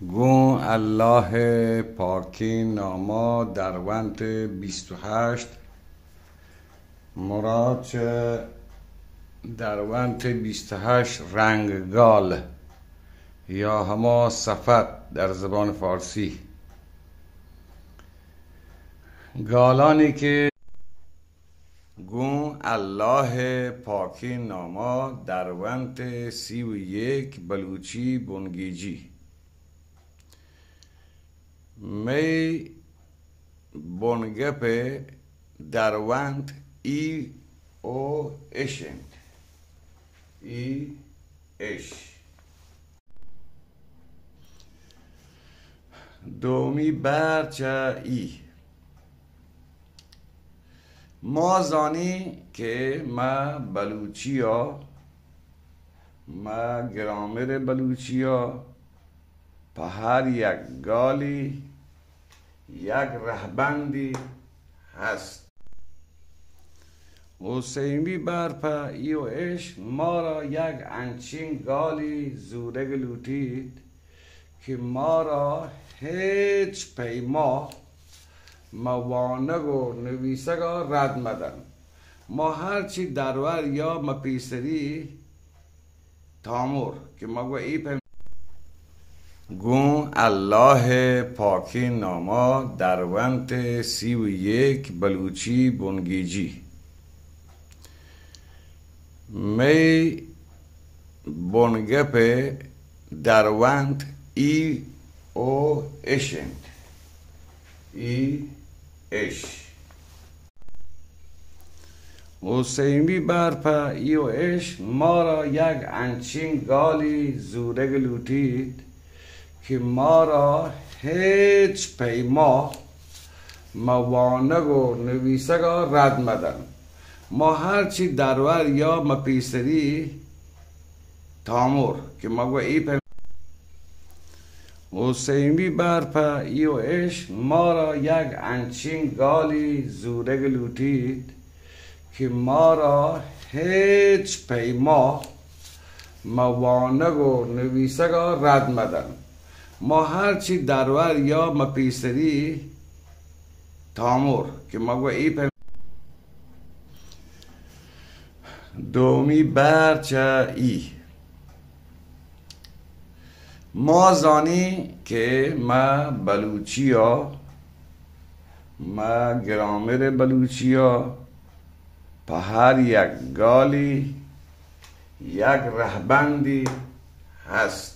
گوں اللہ ءِ پاکیں نام ءَ درونت بیست ءُ ہشت، مراد چہ درونت بیست ءُ ہشت رنگ گال یا ہما صفت در زبان فارسی، گالانی کہ گوں اللہ ءِ پاکیں نام ءَ درونت سی ءُ یک بلوچی بنگیجی۔ مئے بنگپ ءِ درونت ای ءُ اش اِنت۔ ای، اش۔ دومی بہر چہ ای۔ ما زانیں کہ مہ بلوچی ءَ، مہ گرامر بلوچی ءَ پہ ہر یک گالی یک رہبندی ہست۔ ءُ سیمی بہر پہ ای ءُ اش مارا یک انچیں گالی زورگ لوٹیت کہ مارا ہچ پیما مہ وانگ ءُ نویسگ ءَ رد مہ دنت۔ ما ہرچی درور یا مہ پیسری تامر کہ ما گوں اے پیم گوں اللہ ءِ پاکیں نام ءَ درونت سی ءُ یک بلوچی بنگیجی۔ مئے بنگپ ءِ درونت ای ءُ اش اِنت۔ ای، اش۔ ءُ سیمی بہر پہ ای ءُ اش مارا یک انچیں گالی زورگ لوٹیت کہ مارا ہچ پیما مہ وانگ ءُ نویسگ ءَ رد مہ دنت۔ ما ہرچی درور یا مہ پیسری تامر کہ ما گوں اے پیم ءُ سیمی بہر پہ ای ءُ اش مارا یک انچیں گالی زورگ لوٹیت کہ مارا ہچ پیما مہ وانگ ءُ نویسگ ءَ رد مہ دنت۔ ما ہرچی درور یا مہ پیسری تامر کہ ما گوں اے پیم دومی بہر چہ ای۔ ما زانیں کہ مہ بلوچی ءَ، مہ گرامر بلوچی ءَ پہ ہر یک گالی یک رہبندی ہست۔